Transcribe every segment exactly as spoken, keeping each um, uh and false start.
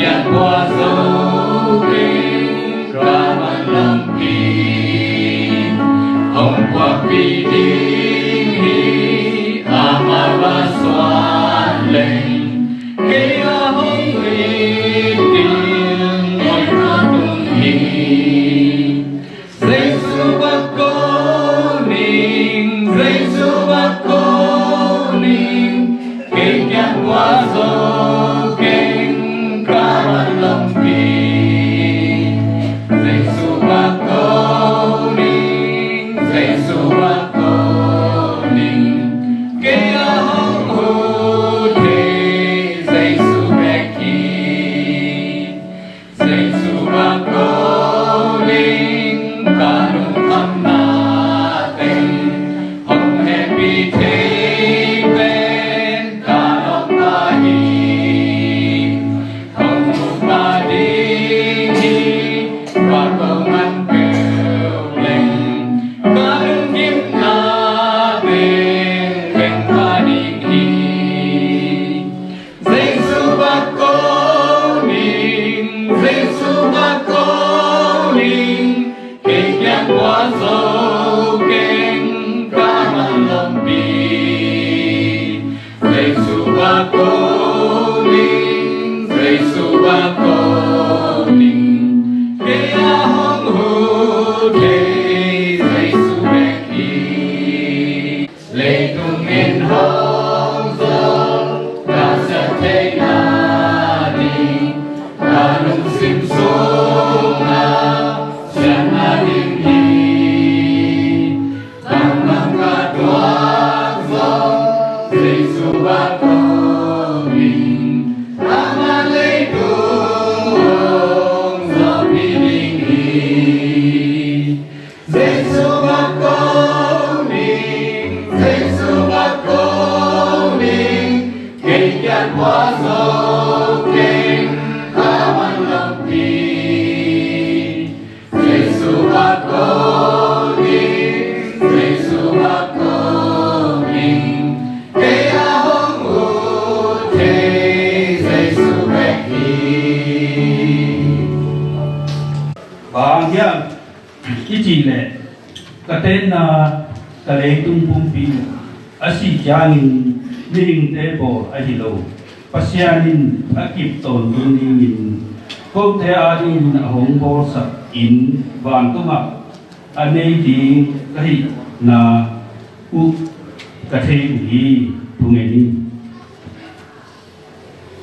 Kiang kua zo keng ka van lompi, hong puakpih ding hi. Amah va suan leng, kei a hong it ding ngaihna tung hi. Jesu va ko ning, Jesu va ko ning, kei kiang kua zo keng ka van lompi. Jesu va ko ning, Jesu va ko ning, kei a hong ut thei Jesu bek hi. Jesu va ko ning, ka lungkhamna teng hong hehpih thei pen ka lawmta hi. Hong muh pah ding hi, va ko man peuh leng, ka lunggimna teng kheng pah ding hi. Jesu va ko ning, Jesu va ko ning, kei kiang kua zo keng ka van lompi. Jesu va ko ning, Jesu va ko ning, kei a hong ut thei Jesu bek hi. Leitung in hong zo ka siat theihna ding, ka lungsim sungah siatna ding hi. Bangbang ka tuak zong Jesu va ko ning, amah leitung hong zawhpih ding hi. Jesu va ko ning, Jesu va ko ning, kei kiang kua zo keng ka van lompi. Jesu va ko ning, Jesu va ko ning, kei a hong ut thei Jesu bek hi. Bang hiam i cih leh, ka tenna ka leitung pumpi uh a sih ciangin mihingte bawl ahi lo, Pasian in a kip tawntung dingin kote adingin a hong bawlsak inn vantungah a nei ding ka hihna uh ka thei uh hi. Thungen in.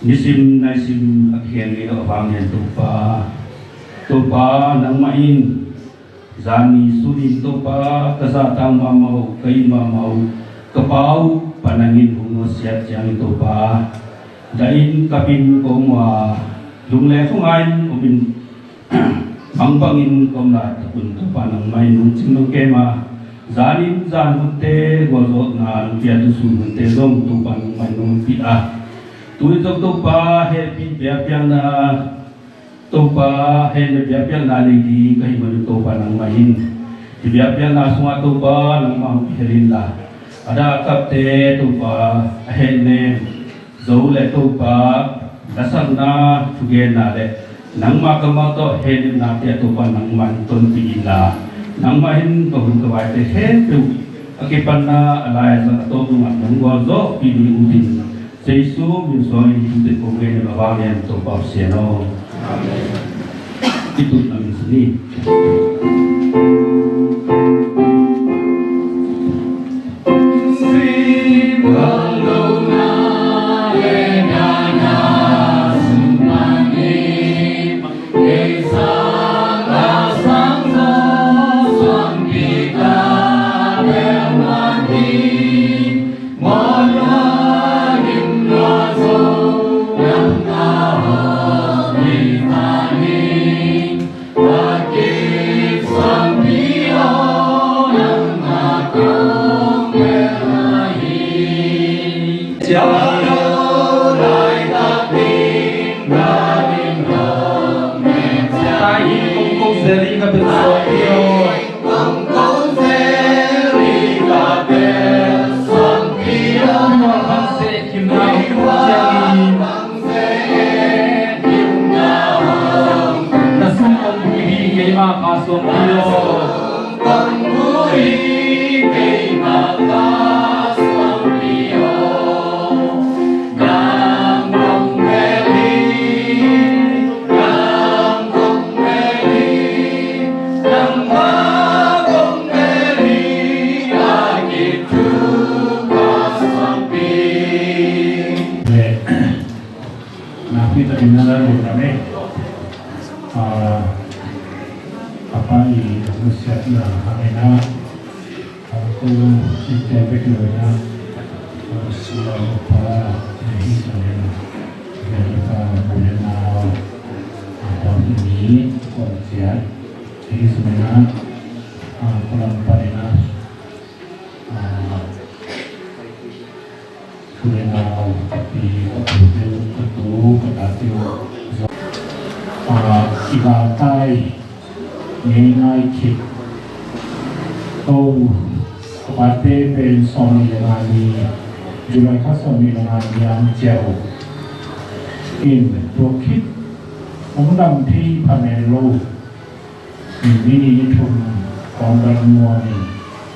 Nisim naisim a khen ngei lo a vang hian Topa. Topa, nangmah in zan ni sun in Topa, ka zahtak mahmah uh, ka it mahmah uh, ka pa uh pan nangin hong nusiat ciangin Topa, dah in kap in ka om uh a, lungleng khong a in om in, bangbangin ka om lai takun Topa nangmah in nong cing nong kem a, zan in zan hunte gualzawhna nong piak, tu sun hunte zong Topa nangmah in nong pia a, tu in zong Topa hehpih biakpiakna, Topa hehpih biakpiakna nei ding ka hih manin Topa nangmah in hih biakpiakna sungah Topa nangmah hong kihel inla, a dah a kapte Topa a hehnem zo le Topa, lasakna, thugenna le nangma kammal tawh hehnemna pia Topa nangmah in tonpih inla, nangmah in ka hun ka vaite khempeuh a kipanna a lai a zang a tawp dongah nong gualzawhpih ding uh in Jesu min suangin hih thute kong ngen a vang hian Topa Pasian aw. Amen. I tutna min sini. Nakpi takin na lungdam e. Ah, a pa i nusiatna hangin ah, ah, ko i te bek lo in ah, ah, sila pa hi sa le na. Ve pa bu le na, ah, pa hi ni kong ciat hi sa le na. Ah, ko lam pa le na. Ah, Thu le nau, ka pi, ka pu te uh, ka tu, ka tate uh zong, ah, i galtai ngeingai khit. Ko, ka pate pen sawmnih le nga ni, July kha sawmnih le nga ni a om ciah uh in, tua khit hong dam thei pha mel lo. Ni nih ni thum kawmdal nuam in,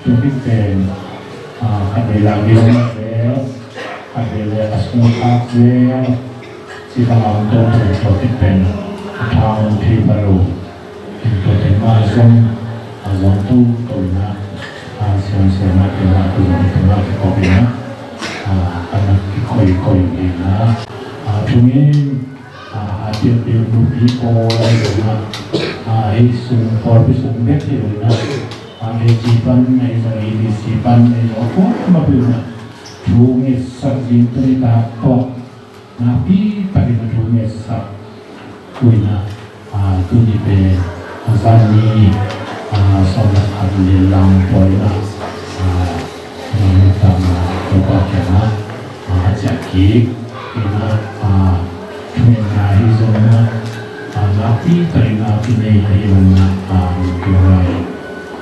tua khit pen, ah, khat vei lak ding zel, khat vei le a sung khak zel, ci bang a om to, tua khit pen a tha om thei pha lo. Tua pen mah zong a zong to to in ah, ah, siam siam ah, tua mah tua zong tua mah kikop in ah, ah, a nak kikoikoi in ah, ah, thungen. Ah, a pianpih uh nupi pawl ahi zongin ah, ah, ei sung pawlpi sung bek hi lo in ah, ah, ei ci pan, ei zong ei B C pan, ei zong a kuamah peuh in ah, thu ngetsak zing tuni tak tawh nakpi takin a thu ngetsak uh in ah, ah, tuni pen a zan ni, ah, sawm le khat le lang pawl in ah, ah, Tua mah tangin Topa kiangah, ah, a ciah kik in ah, ah, thungetna ahi zongin ah, ah, nakpi takin ah kinei ahih manin ah, ah, tua lai,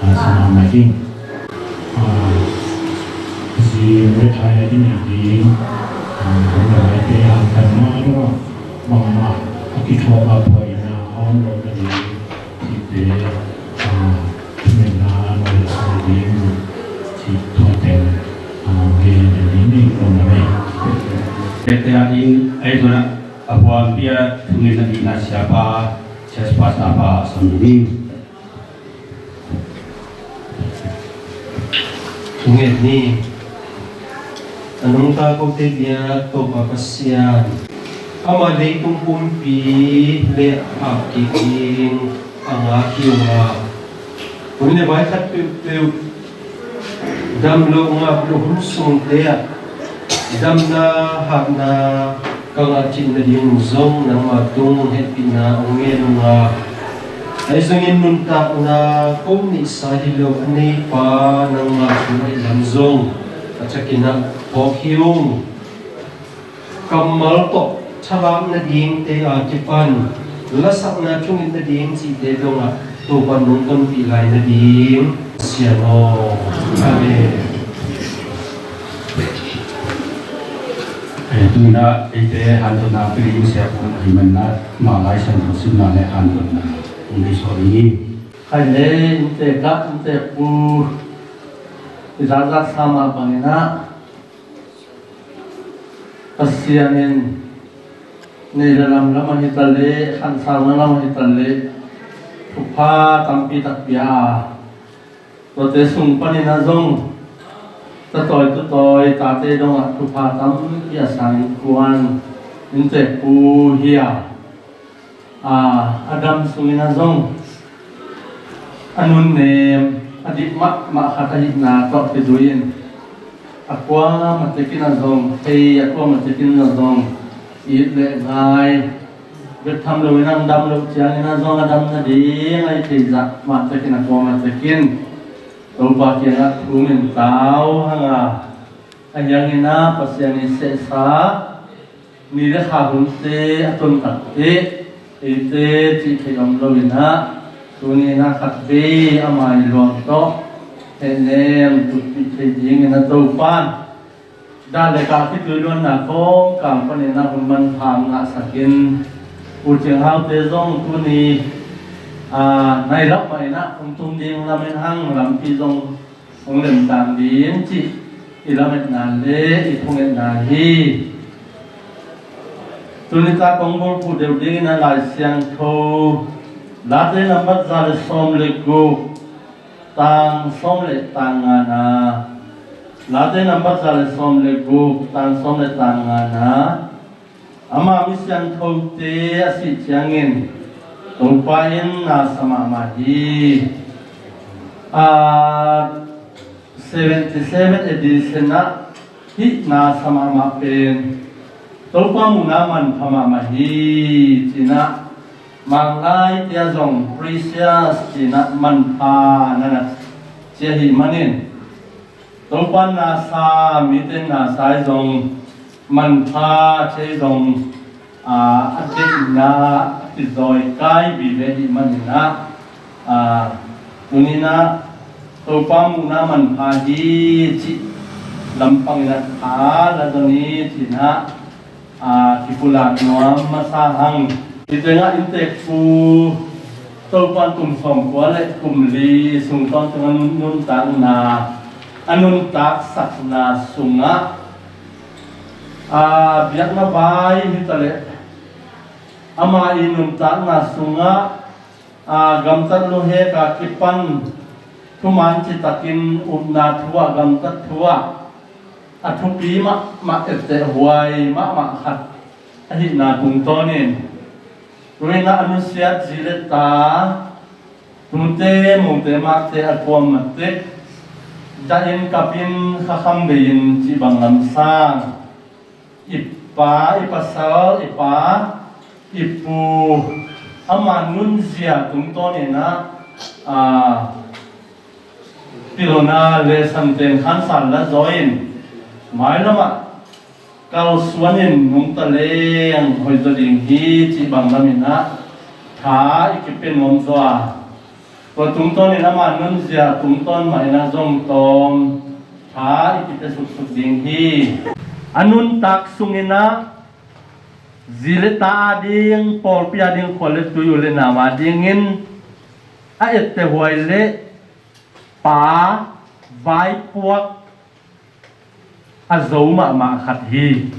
ah, sinah mah ding. Ah, zi retire i neih ding, ah, hong laite hangtanna dongah bangmah a kithuah a phoina a om loh nading cihte, ah, thungetna a nuai a sa ding cih tua teng, ah, gen ding hi. Tete a ding ahi zongin ah, a huampi a thungetna dingin ah siapa, siapa, siapa a sam ding. Thunget ni. A nungta kote bia Topa Pasian, amah leitung pumpi le a hap kik ding a ngak hi ung a, hun le vai khat peuhpeuh dam loh ngap loh hun sungte ah damna hatna ka ngah cih nading zong nangmah tung hehpihna hong ngen ung a, ahi zongin nuntakna ko neihsa hi lo a neipa nangmah tung ahih lam zong a ciangin ah phawk hi ung. Kammal tawh thalak nadingte a kipan lasakna thunget nading cihte dongah Topa nong tonpih lai nading Pasian aw. Amen. Eh, tu-in ah eite hanthawnna pia ding siapa ahih manin ah, mah Lai Siangtho simna le hanthawnna hong deih suak ding hi. Khai le, inntek ah, inntek pu i zahzah sa mah bangin ah, Pasian in nei le lam lam ahi ta leh, khansauna lam ahi ta leh, thupha tampi tak pia a, tuate sung panin ah zong tatawi tutawi tate dongah thupha tampi a sang innkuan, inntek pu hi a, a, a dam sungin ah zong a nunnem, a dik mahmah khat ahihna tawh kizui in, a kuamah tekin ah zong thei, a kuamah tekin ah zong it le ngai, bek tham loin ah dam loh ciangin ah zong a dam nading a it theih zah mah tekin, a kuamah tekin Topa kiangah thu ngen tau hang a, ahi hangin ah Pasian in sehsa ni le kha hunte a ton takteh eite cih theih om loin ah, tuni in ah khat vei a mai luang tawh hehnem tutpih theih dingin ah Topa'n dah le kah khitui luanna kawngkal panin ah hun manpha ngahsak in, U Ciang Haute zong tuni A, nai lak mah in ah hong tung ding lamen hang lampi zong hong lemtang ding cih i lametna le i thungetna hi. Tuni tak kong bulphuh deuh dingin a Lai Siangtho Late nambat za le sawm le guk, tang sawm le tang ngana. Late nambat za le sawm le guk, tang sawm le tang ngana. Ama mi siangthote a sih ciangin Topa in na sa mahmah hi. A, seventy seven edition ah hih na sa mahmah pen Topa muhna manpha mahmah hi. Cinah Manglai tia zong precious cinah manpha nana cia hi manin Topa nasa mite nasa i zong manpha cia i zong a, a deihna a kizawi kai vive hi maninah a, tuninah Topa muhna manpha hi cih lampangin a tha la zon hi cinah a, kipulak nuam masa hang. Hi tengah inntek pu Topa kum sawmkua le kum li sung tawntung a nun- nuntakna a nuntaksakna sungah a, biakna vai hitaleh ama i nuntakna sungah a, gamtat luhek a kipan thuman citakin upna thu ah gamtat thu ah a thupi mahmah etteh huai mahmah khat ahihna tungtawnin tuinah a nusiat zi le ta, tute mute mahte a kuam matek dahin kapin khakham bei-in cih bang lamsang i pa, i pasal, i pa, i pu ama nunzia tungtawninah a, pilna le santen khansan la zaw in mailamah kalsuanin nungta leng hoih zaw ding hi cih bang laminah tha i kipia nuam zaw a, tua tungtawnin ama nunzia tungtawn mah inah zong tawm tha i kipia suksuk ding hi. A nuntak sunginah zi le ta ading, pawlpi ading, khua le tui, u le nau adingin a etteh huai le pa vaipuak a zo mahmah khat hi.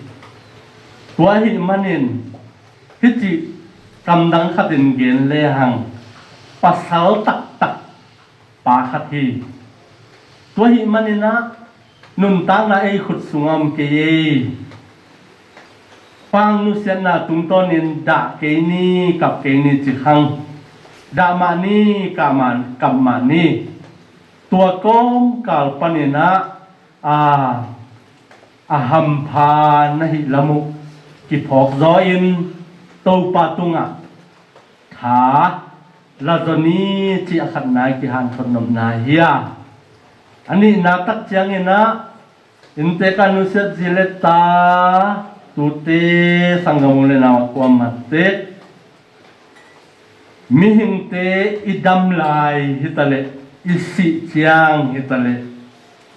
Tua ahih manin hih cih kamdang khatin gen lehang pasal taktak pa khat hi. Tua ahih maninah nuntakna ei khut sungah om kei ei. Pang nusiatna tungtawnin dah kei ni, kap kei ni ci khang, dah mah ni, kap mah, kap mah ni. Tua kawmkal paninah a, a hampha na hih lam uh kiphawk zaw in Topa tungah tha la zaw ni cih a khatna i kihanthawn nopna hi a. A nihna tak cianginah inntek a nusiat zi le ta, tute, sanggam u le nau a kuam matek mihingte i dam lai hitaleh i sih ciang hitaleh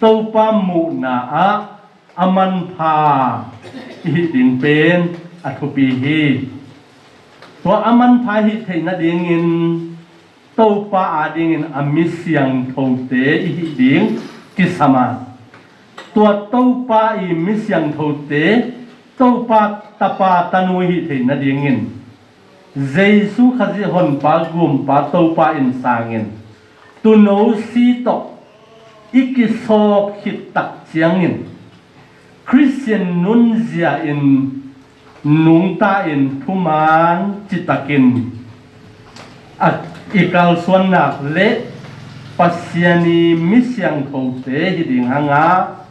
Topa muhna ah a manpha i hih ding pen a thupi hi. Tua a manpha i hih theih nadingin Topa adingin a mi siangthote i hih ding kisam a, tua Topa i mi siangthote Topa tapa tanu i hih theih nadingin Jesu Khazih Honpa Gumpa Topa in sangin tuuno si tawh i kisawp khit tak ciangin Khristian nunzia in nungta in thuman citakin a i kalsuannak le Pasian i mi siangthote hi ding hanga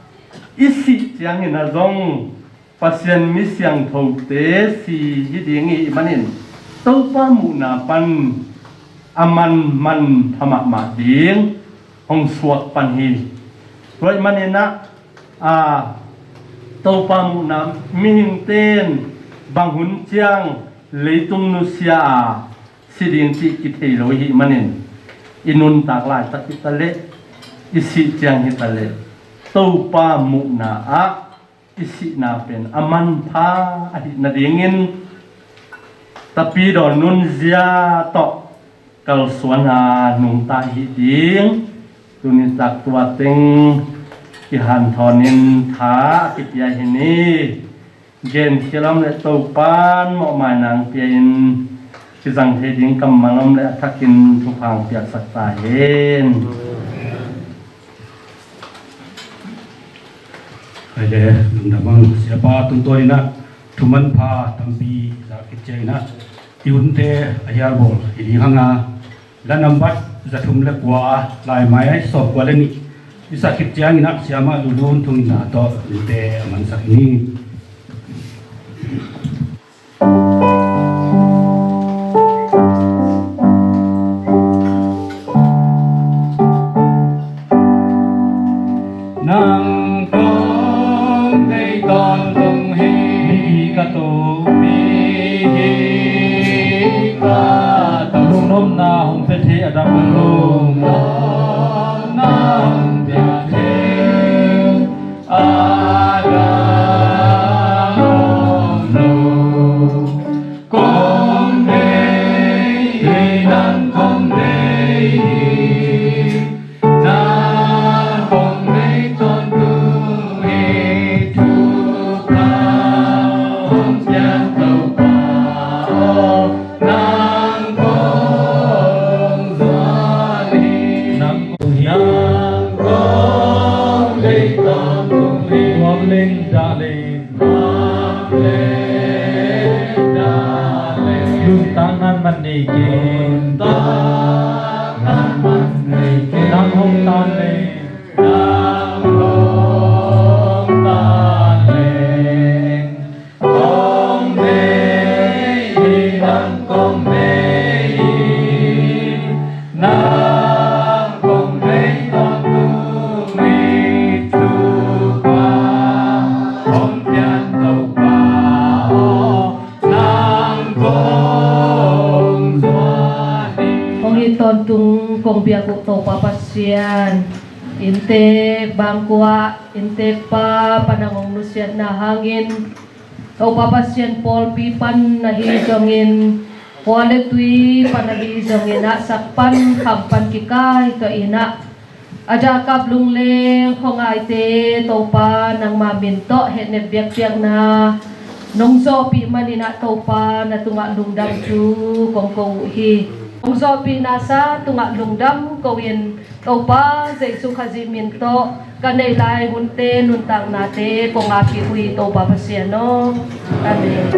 i sih ciangin a zong Pasian mi siangthote si hi ding i hih manin Topa muhna pan a man manpha mahmah ding hong suak pan hi. Tua ahih maninah a, Topa muhna mihingte in bang hun ciang leitung nusia a si ding cih kithei lo i hih manin i nuntak laitak hitaleh i sih ciang hitaleh Topa muhna ah i sihna pen a manpha ahih nadingin tapidaw nunzia tawh kalsuan a nungta hi ding. Tuni tak tua teng kihanthawn in tha a kipia hi ni. Genkhia om le Topan mawhmaina pia in kizang thei ding kammal om le a thakin thupha piaksak ta hen. Hai le, lungdam ang. Siapa tungtawn in ah thu manpha tampi za khit ciangin ah i hunte a hial bawl hi ding hang a, la nambat za thum le kua, lai mai sawm kua le nih i sak khit ciangin ah Siamah Lulun thunginna tawh hunte a mansak hi ni. Nang kong deih tawntung hi. Mi hi ka tung, mi hi ka tung. Lungnopna hong pia thei a dang. Lungnopna hong pia thei a dang om lo. Kong deih hi, nang kong deih hi, nang kong deih tawntung hi. Thupha hong piang Topa aw, nang kong zuan hi. Nang kong deih tawntung hi. Nuam leng dah leng, nuntakna man nei kei. Nang hong tan leng, nang kong deih tawntung hi. Thupha hong piang Topa aw, nang kong zuan hi. Hong it tawntung kong biak uh Topa Pasian, inntek bangkua, inntek pa pan a hong nusiatna hangin, Topa Pasian pawlpi pan ahi zongin, khua le tui pan ahi zongin ah, sak pan kham pan kikai tawh in ah, a dahkap lungleng khuangaite Topa nangma min tawh hehnep biakpiakna nong zawhpih manin ah Topa na tungah lungdam thu kong ko uh hi. Nong zawhpihna sa tungah lungdam ko-in Topa Jesu Khazih min tawh ka neih lai hunte nuntaknate kong ap hi uh hi Topa Pasian aw. Amen.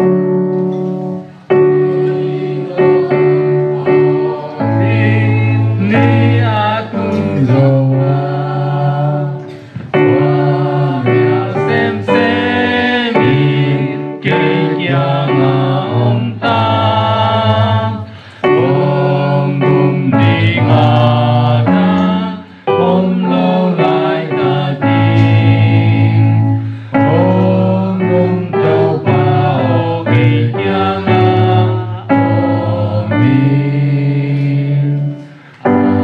Om lo lai ta ding. Om, om Topa aw, kei kiangah om in. Amen.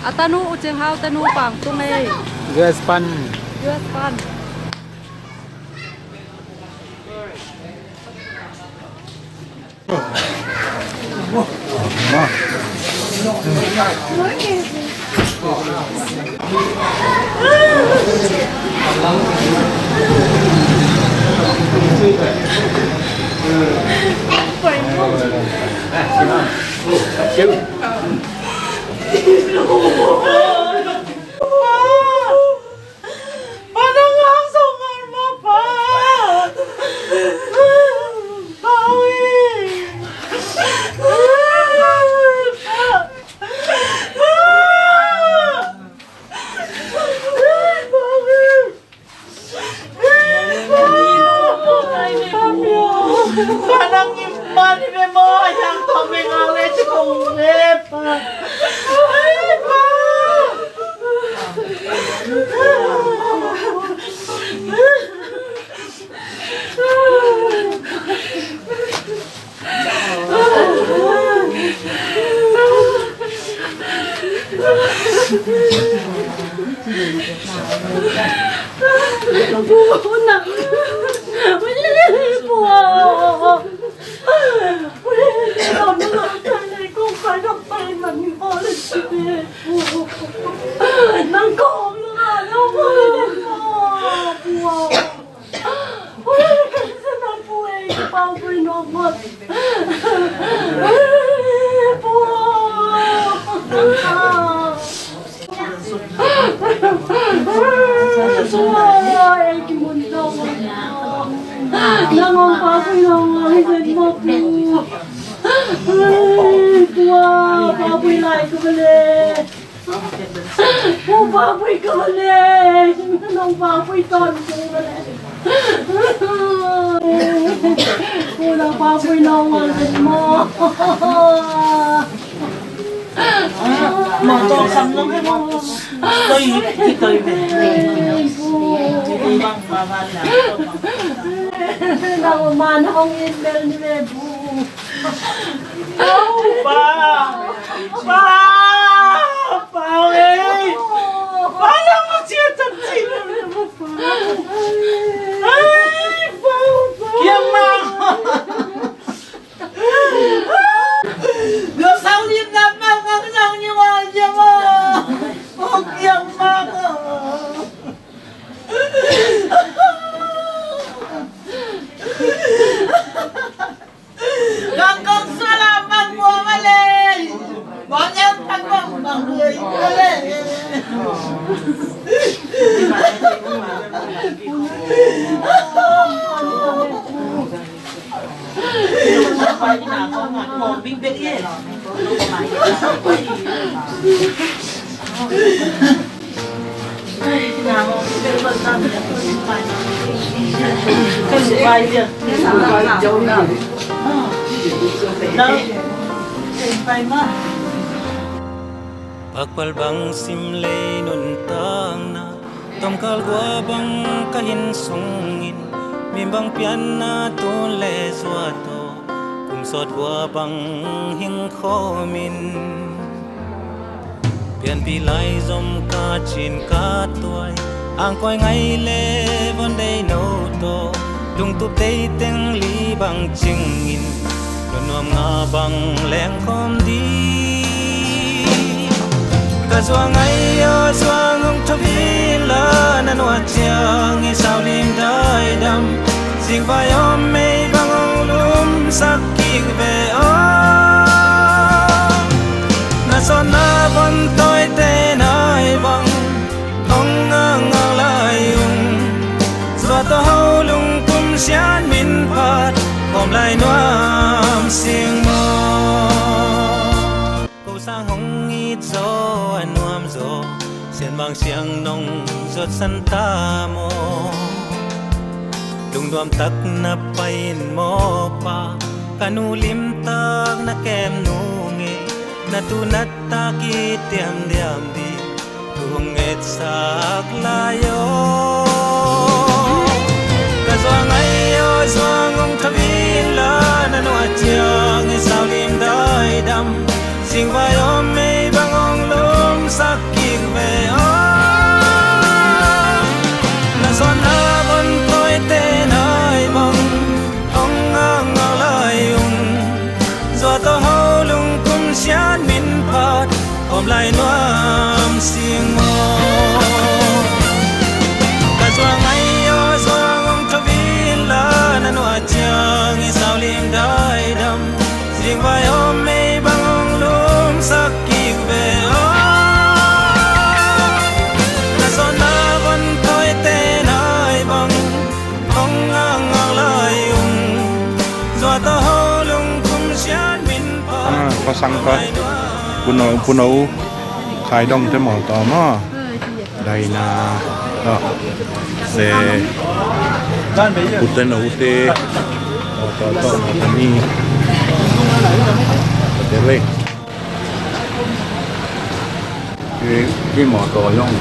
A tanu U Cing Hau tanu Pang Tung ei. U S pan. U S pan. Pu Pau Pui ka va le. Nong Pau Pui ton Pu va le. Pu Nong Pau Pui nong ol vet maw. Mawtaw sam nong he maw. Toi hi toi ve. Pu. Pu bang pa van la. Nang man hong in bel ni ve Pu. Pa! Pa! Pa ei! Pa, nang ma cia tan ci lo na ma pa. Ai, pa, pa. Kiang ma. Lo sau lim na pa, nang sang ni ma cia ma. Oh, kiang ma. Kangkong suala bang buang balik. Bang yang kangkong bang buang balik. Pakpal bang sim lei nuntakna, tomkal gua bang ka hin sungin, mi bang pianna tun le zuat aw, kum sawt gua bang hing khawmin. Pianpih lai zom ka cin ka tuai, angkuai ngai le von dei no tawh, lungtup dei teng li bang cingin, nunuam nga bang lengkhawm ding. Ka zuang ngai aw zuang hong thup inla, na nuah ciang i sau lim daidam, zingvai om mei bang hong lumsak kik ve aw. Na sawtna von tawi Sing maw. Ko sang hong it zaw a nuam zaw, Sianmang siang nong zuatsan ta maw. Lungnuam tak na pai in maw pa, ka nu limtak na kem nu ngei, na tu na ta kitiam diam ding, tu hong ngetsak lai aw. Ka zuang ai aw, zuang hong thavi inla, na nuai ciang i sau lim daidam, singvai om mei bang hong lumsak kik ve aw. Na zuanna von tawite nai bang hong ngakngak lai ung. Zuat aw ho lungkum sian min phat, om lai nuam sing maw. Ka zuang ai aw, zuang hong thavi inla, na nuai ciang i sau lim daidam, singvai om mei bang hong lumsak kik ve aw. Na zuanna von tawite nai bang hong ngakngak lai ung. Zuat aw ho lungkum sian min phat. Ah, pasang pa. Puno, puno. Khai dong te mawtaw maw. Daina tawh. Se. Pute no ute. Mawtaw tawh, mawtaw ni. Pute lek. Ki, ki mawtaw zong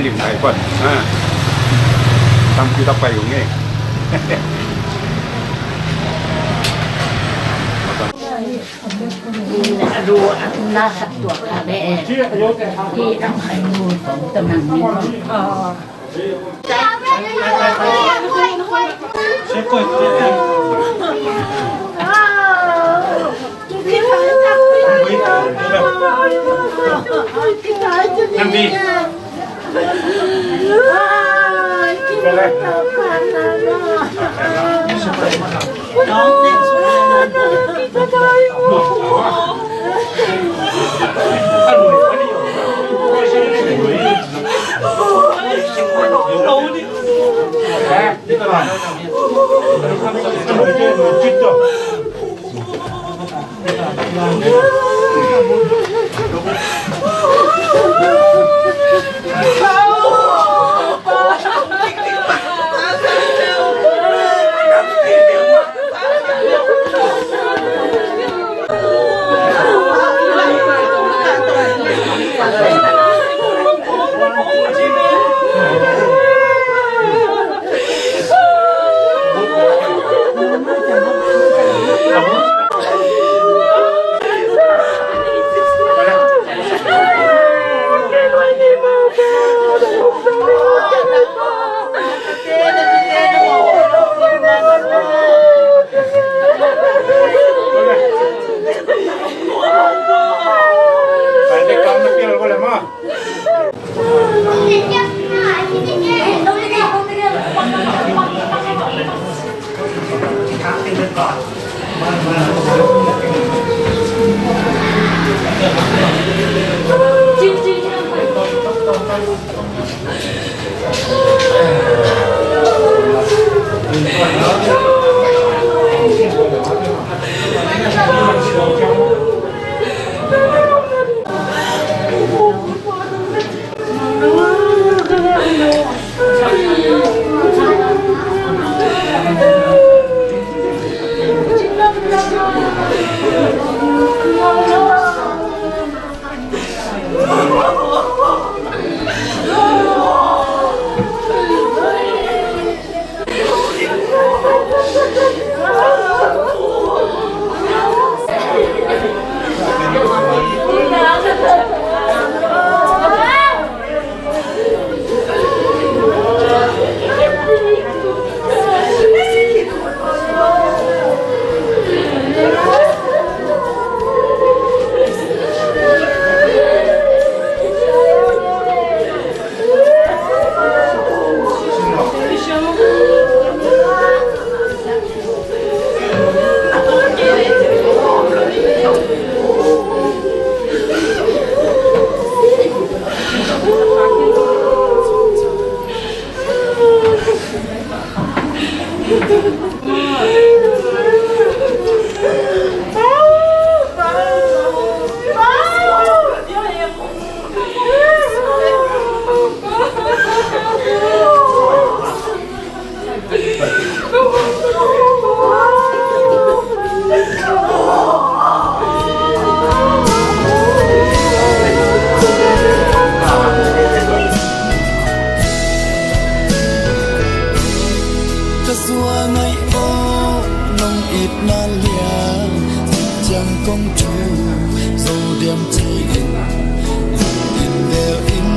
lim nai pan. Ha. Tam ki ta pai ung e. Lu na khat tuak a be. Hi tam khai mu tam nang ni. Nang bi. Na liang ciang kong thu zo diam ci-in, in bel in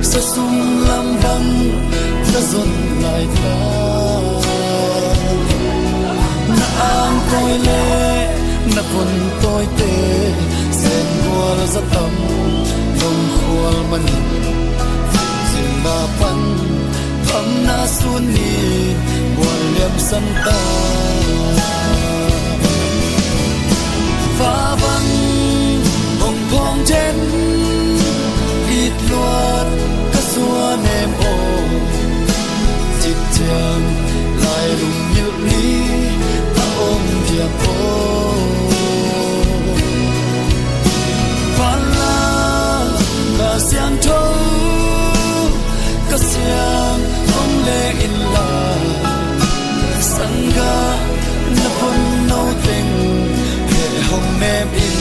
sa sung lam bang ka zon lai ta. Na ang tawi le na vun tawite, sen gual za tam nong khual manin, zin na pan phamna sun ni bual liam san ta. Fa bang hong phong den, it luat ka sua nem aw, cik ciang lai lungngilh ni a om diam aw. Van la ka siangtho, ka siang hong leng in la, sangga na vun no teng heh hong nem in.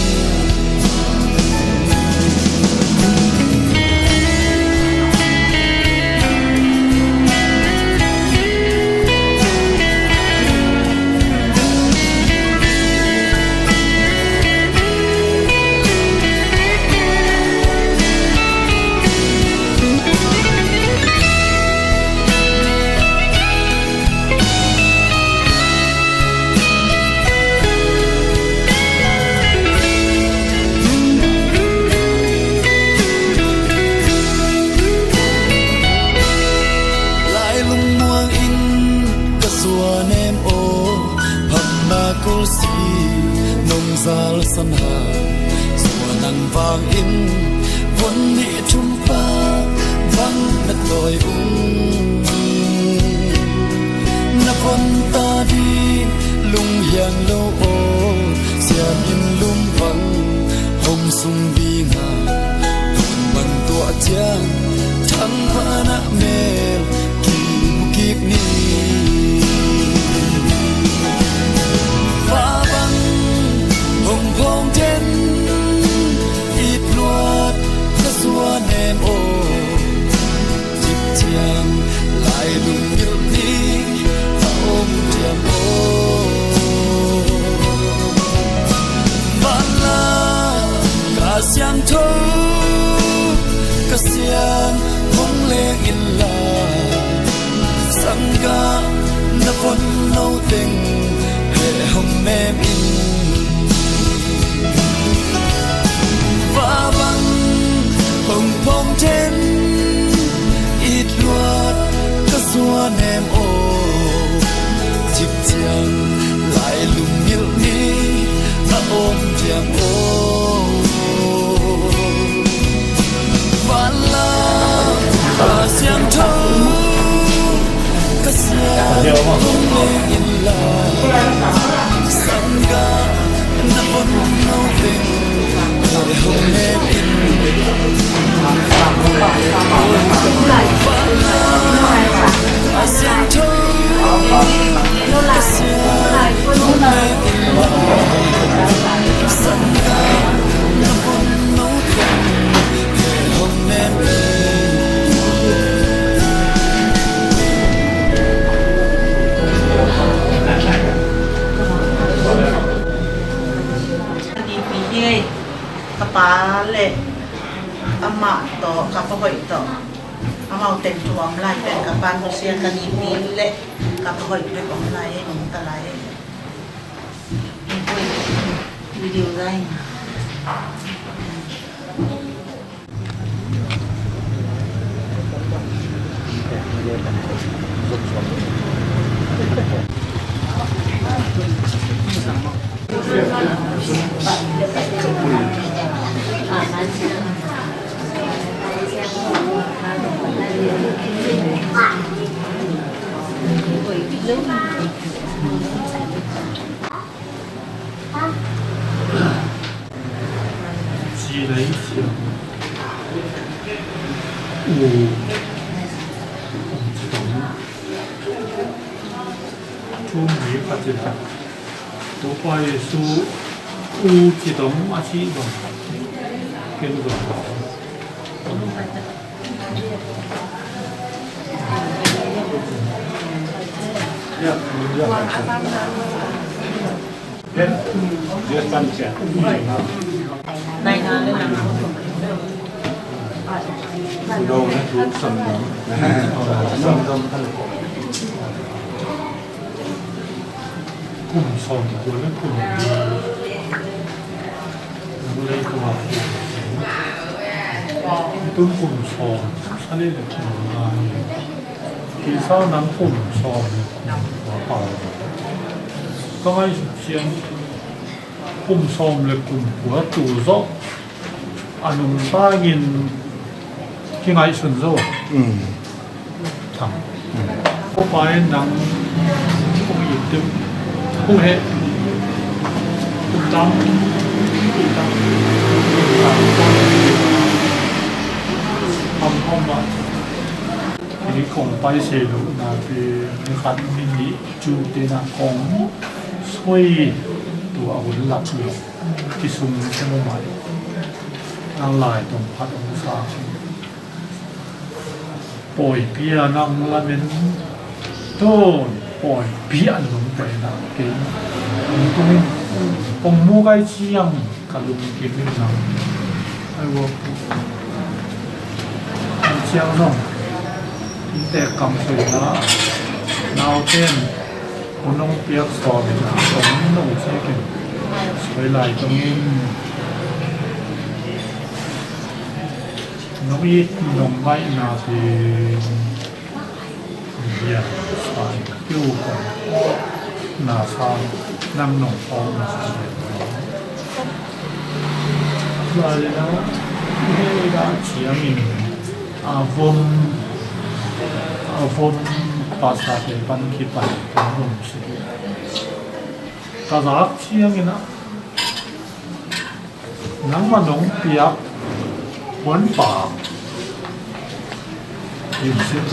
Lai lungmuang in ka sua nem aw, phamna kulsi nong zal san ha. Sua nang vang in vun nih thum pa bang na tawi ung. Na vun ta di lunghiang lo aw, siam in lum bang hong sung ding ha. Bang tuah ciang thang pana mel kim kik ni. Fa bang hong phong den, it luat ka sua nem aw, cik ciang lai lungngilh ni a om diam aw. Van la ka siangtho, ka siang hong leng in la, sangga na vun no teng heh hong nem in. Fa bang hong phong den, it luat ka sua nem aw, cik ciang lai lungngilh ni a om diam aw. Van la ka siangtho, ka siang hong leng in la, sangga na vun no teng hong nem in. Van la ka siangtho, ka siang hong leng in la, sangga na vun no teng hong nem in. Ka nipi hi ei, ka pa le amah tawh ka pa hoih tawh, amau teng thu om lai pen ka pa nusia, ka nipi le ka pa hoih bek om lai ei, nungta lai ei. Video lai. Ci lei ci a. U. Thu mi khat ci ta. Topa Jesu u ci dong a ci dong. Ken dong. Kum sawm kua le kum li. Nang lei kum a kum. Tun kum sawm, sa le le kum nga hi. Kisa nang kum sawm le kum kua pau. Ka ngaihsut ciang kum sawm le kum kua tu zawh a nungtangin kingaihsun zo. Mm. Thang. Mm. Ko pa in nang kong it deuh, kong heh, kong tam, kong tam, kong tam, kong tam, kong tam. Kei kong pai se lo na pe, ni khat ni nih cu te na kong soi tu a hun lak lo. Kisung se mo mai. Nang lai tong phat ong sa. Pawipi a nang lamen. Tun pawipi a nung pai na kei. Ong tung in. Ong mu kai ciang ka lungkim in nang. Ai wo. An ciang zong. Inntek kam soi na. Nau ten. Hun hong piak sawm in a, hong no ciakin soi lai tungin nong it nong ngaihna te bia sa in piu kong na sa nang nong pau na sa lai na hei da ciangin a vom a vom pastor te pan kipan kong nong si. Ka zak ciangin ah nangmah nong piak huan pa in sin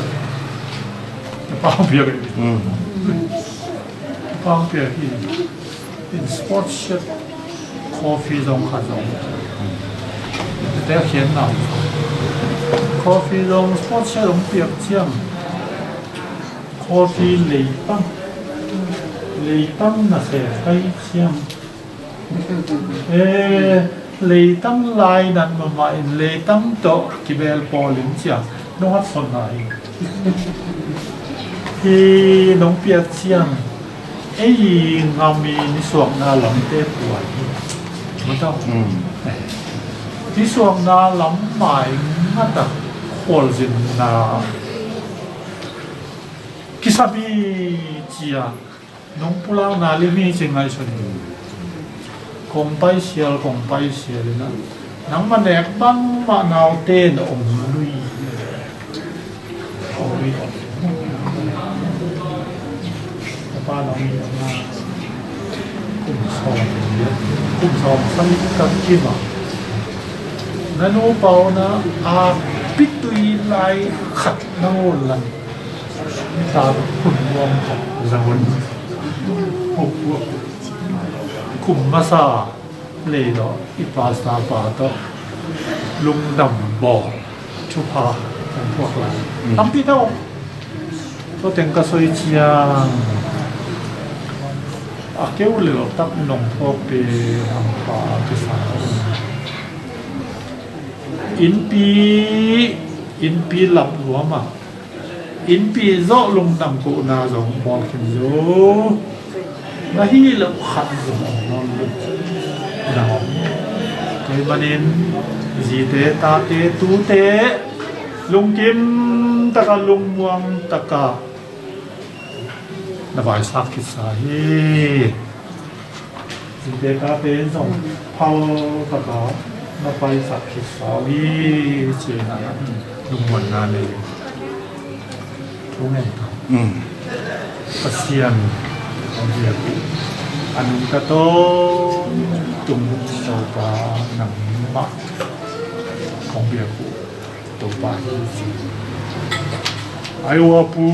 na pa hong piak in. Mm. Na pa hong piak in, in sports shed coffee zong kha zong te khian na coffee zong sports shed hong piak ciang coffee leitang leitang na se kai ciang. Eh, leitang lai nat mahmah in leitang tawh kibel pawl in cia nong hat sawn lai. Hi nong piak ciang ei ngam i nisuakna lamte puai hi. Mataw. Mm. Eh, nisuakna lam mai ngata khualzinna kisam hi cia. Nong pulakna lim hi ci ngaihsun hi. Kong paisial kong paisial ina nangmah nek bangmah naute na om lui. Om lui. Ka pa nong hi na kum sawm kum sawm sani ka kim a na nu pau na a pitui lai khat na ngol lan. Ni ta hun nuam khat za hun. Kum masa lei lo i pastor pa tawh lungdam bawl thupha kan thuak lai. Mm. Tampi tawh tawh teng ka soi ciang a keu lel tak nong thuak pe hang pa a kisa. Innpi innpi lam nuam a innpi zawh lungdam kohna zong bawl khin zo. Na hi loh khat zong om nawn lo. Na om. Tua ahih manin zite tate tute lungkim taka lungmuang taka na vaisak khitsa hi. Zite tate in zong phal taka na paisak khitsa uh hi. Cina lungmuanna nei. Thungen ta. Mm. Pasian a biak uh a nungta tawntung Topa nangmah kong biak uh Topa hi ci. Ai ua pu.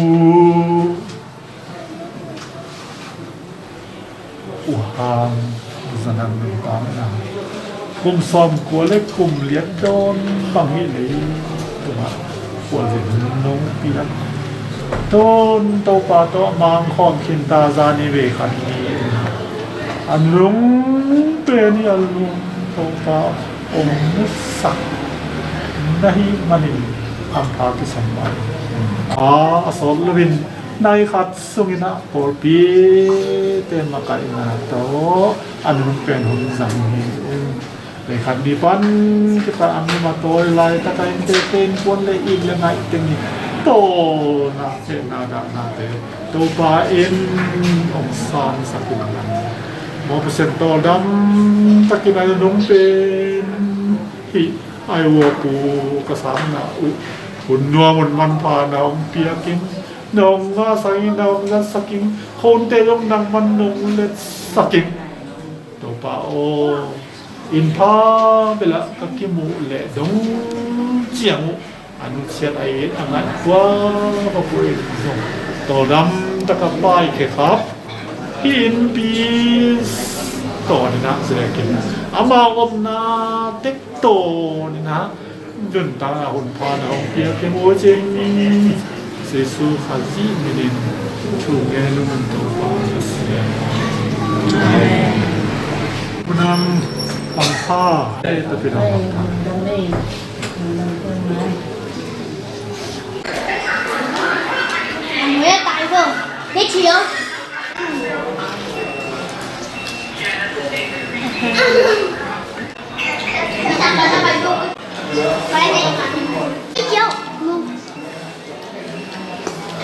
U Hang Za Nang nungtang na kum sawm kua le kum liat dawn bang hi lei tungah khualzin nong piak. Tun Topa tawh mang khawm khin ta zani ve khat ni in A nunung pen i a lungto pa om musak na hih manin hampha kisam mah. A, a sawt loin nai khat sungin ah pawlpite makaihna tawh a nunung pen hun zang hi. Leikhat ni pan kita a mi matawi laitaka innte, innkuan le it le ngaih teng i tawlna, hehna dahnate Topa in hong sangsak in a, mawh Pasian tawldam takin a nunung pen hih ai, ua pu ka sangna uh hun nuam hun manpha na hong piakin, na hong ngahsak in, na hong zatsak in, khuate zong nangman na hong letsak in. Topa aw, inn pha bel ah ka kimuh leh dong ciang uh a nusiat a it a ngaih kua va pui zong tawldam taka paikhia khap hih innpi tawninah zekin amau omna tek tawninah nuntakna hun pha na hong piak hi maw cing. Jesu Khazih minin thu ngen ung, Topa Pasian. Amen. Kunam pangpha. Ei, Topa pangpha.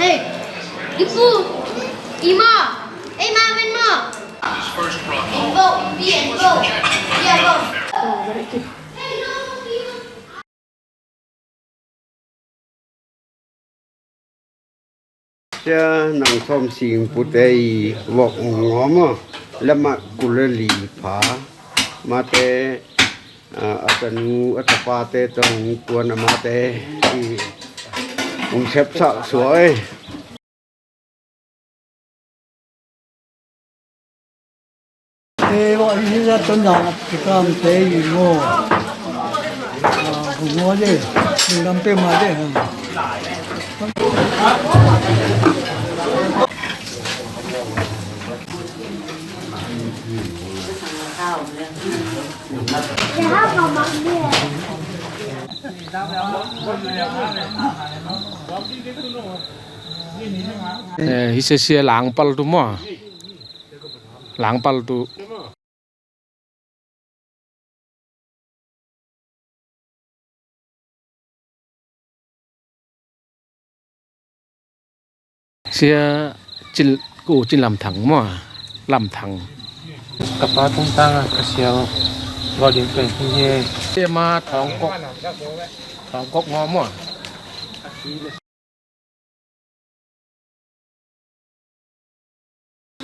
Hey, Ipu, Ima, Ima, Venmo. And go, Ipi, and go. Yeah, go. Sia nang sawm sing pute i vok ngawm a, lamah kul le li pha mate, a, a tanu a tapate tawh hong kuan a mate i hong sepsak suak ei. Te wa hi la ton da program te i ngo. Ngo de, ngam pe ma de. Eh, hi sia sia langpal tu maw. Langpal tu. Sia Cin, ko Cin Lam Thang maw. Lam Thang. Ka pa tungtang a ka sia gawh ding pen hi. Sia ma Thawng Kok. Thawng Kok ngaw maw.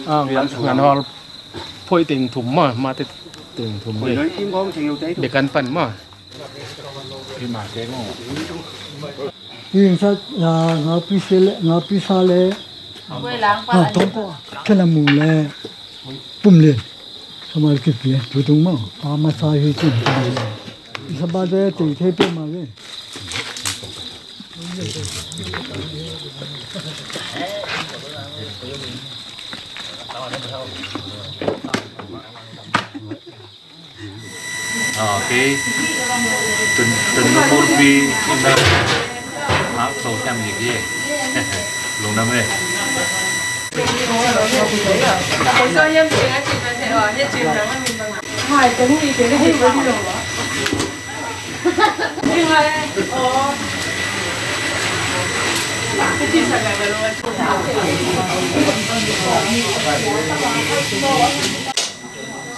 Ah, ngan, ngan hawl phoih teng thum maw, mate teng thum. Bekan pan maw. Ing sa, ah, ngau pi se le, ngau pi sa le. Ah, tong ko, kena mu le. Pum le. Sama kip kip, tu tung maw. Ah, ma sa hi tu. Isa ba de, te, te pe ma le. Ok. Tun, tun nu bulpi ina. Hak so siam ni ki. Lungdam e.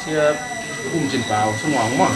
Sia Bum Cin Pau, Sung Wang maw.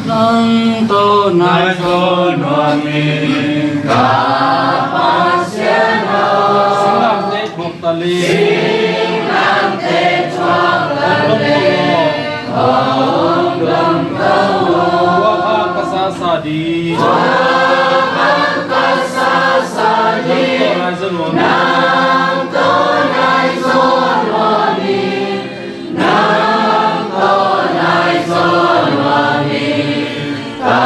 Nang tawh nai tawh nuam in ka Pasian. Nang tawh nai zawn nuam hi. Nang tawh nai zawn nuam hi. Ka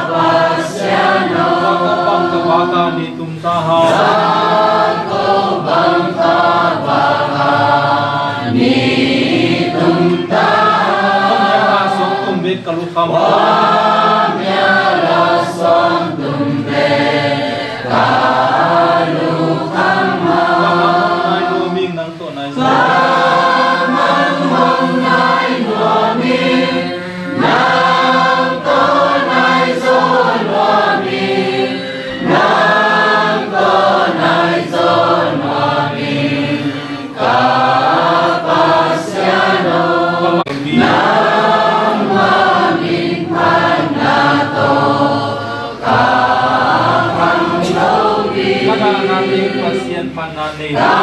Pasian aw. Bang ka bang ka bak a ni tum ta hang. Bang ka bang ka bak a ni tum ta hang. Bang ka bang ka bak a ni tum ta hang. Ka dahna teng Pasian panna nei. Ka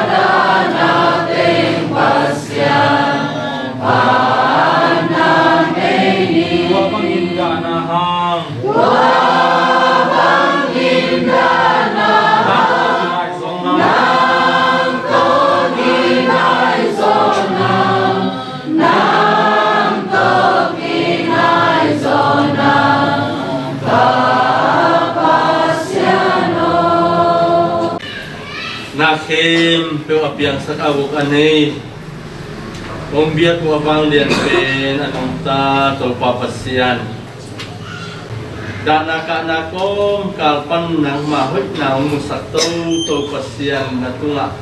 dahna teng Pasian panna nei ni. Tua bangin dahna hang. Tua bangin dahna hang. Nang tawh kinaih zawn hang. Nang tawh kinaih zawn hang. Nang tawh kinaih zawn hang. Ka Pasian aw. Na khempeuh a piangsak a uk a nei, hong biak uh a vanglian pen a nungta Topa Pasian. Dahna kahna kawmkal pan nangma hoihna hong musak toto Pasian na tungah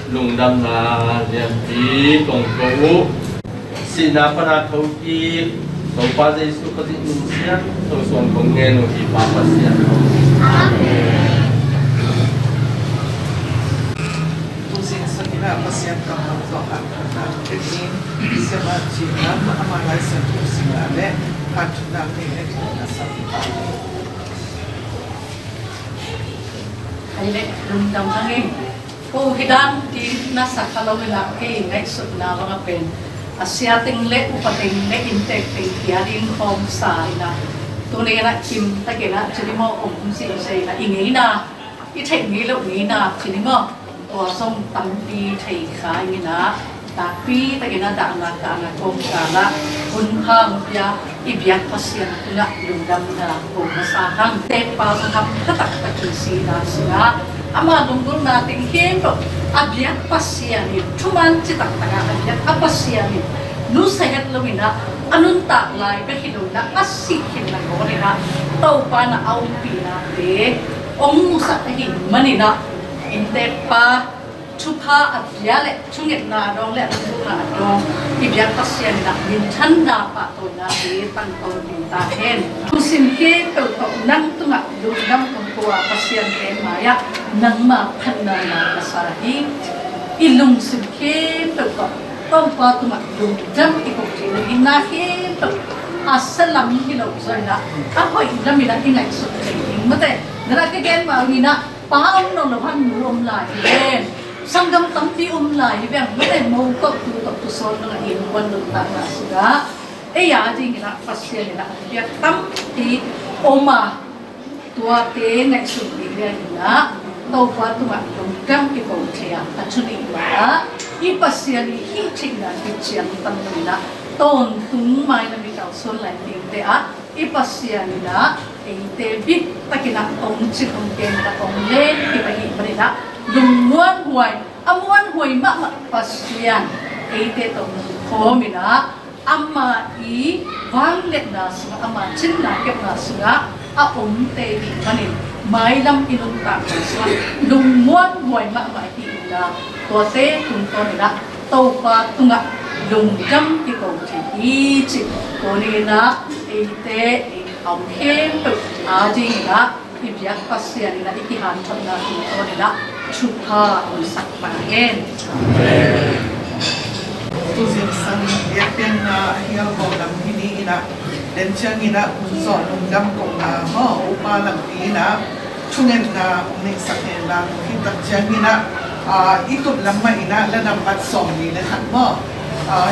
lungdamna lianpi kong ko uh. Sihna pana thokik Topa Jesu Khazih min siangtho suang kong ngen uh hi Pa Pasian. Amen. Tuzing sangin ah Pasian kammal tawh hanthotna thei in, Siamah Cin Lam amah Lai Siangtho singna le hanthotna thei in na sam. Hai le lungdam hang in. Ko hi dan ti na sa kha lo in ah kei ngaihsutna bang a pen a sia teng le upa teng le inntek teng kia ding khawm sa in ah tuni in ah kim takin ah cini maw om kum si se in ah i ngeina i theih ngei loh ngeina cini maw tua zong tampi thei kha in ah takpi takin a dahna kahna kawmkal ah hun hang pia i biak Pasian tungah lungdamna ko masa hang. Tekpa zong hampha taktak i sihna sungah ama lunggulhna teng khempeuh a biak Pasian in thuman ci taktak a a biak a Pasian in nusia het lo in ah a nuntak lai bek hi lo in ah a sih khin na kawl in ah Topa na a umpihnate hong musak ahih manin ah inntekpa thupha a pia le thungetna a dawng le a lungdamna a dawng i biak Pasian in ah minthanna pahtawinate tangko ding ta hen. Lungsim khempeuh tawh nang tungah lungdam kong ko a Pasian pen mai-ah nangma phatna na ka sa hi. I lungsim khempeuh tawh Topa tungah lungdam i ko thei lo hi. Na khempeuh a salam hi lo zaw in ah a hoih lam in ah i ngaihsut thei ding mate. Na na ka gen mah ung in ah pa om nawn lo hang nu om lai hi ven. Sanggam tampi om lai hi ven. Mate mo tawh tu tawh tu sawn nang a innkuan nuntakna sungah ei a dingin ah Pasian in ah a piak tampi om a tuate ngaihsun ding lian in ah Topa tungah lungdam kiko thei a a thu nih mah ah i Pasian i hih theihna kician tam lo in ah tawntung mai lam i kalsuan lai dingte ah i Pasian in ah eite bik takin ah hong cin hong kem in ah hong len kip ahih manin ah lungmuanhuai a muanhuai mahmah Pasian eite tawh hong khawm in ah ama i vangliatna sungah ama cinna kepna sungah a omte ahih manin mailam i nuntakna sungah lungmuanhuai mahmah hi in ah tuate tungtawn in ah Topa tungah lungdam kiko thei hi ci. Tua ni in ah eite ei a om khempeuh a dingin ah i biak Pasian in ah i kihanthotna tungtawn in ah thupha hong sak ta hen. Tuzing sang biakpiakna a hial ko lam hi ni in ah den ciangin ah hun zawh lungdam kohna maw upa lampi in ah thungetna hong neihsak hen la, hih tak ciangin ah, ah, i tup lam mah in ah la nambat sawmli le khat maw, ah,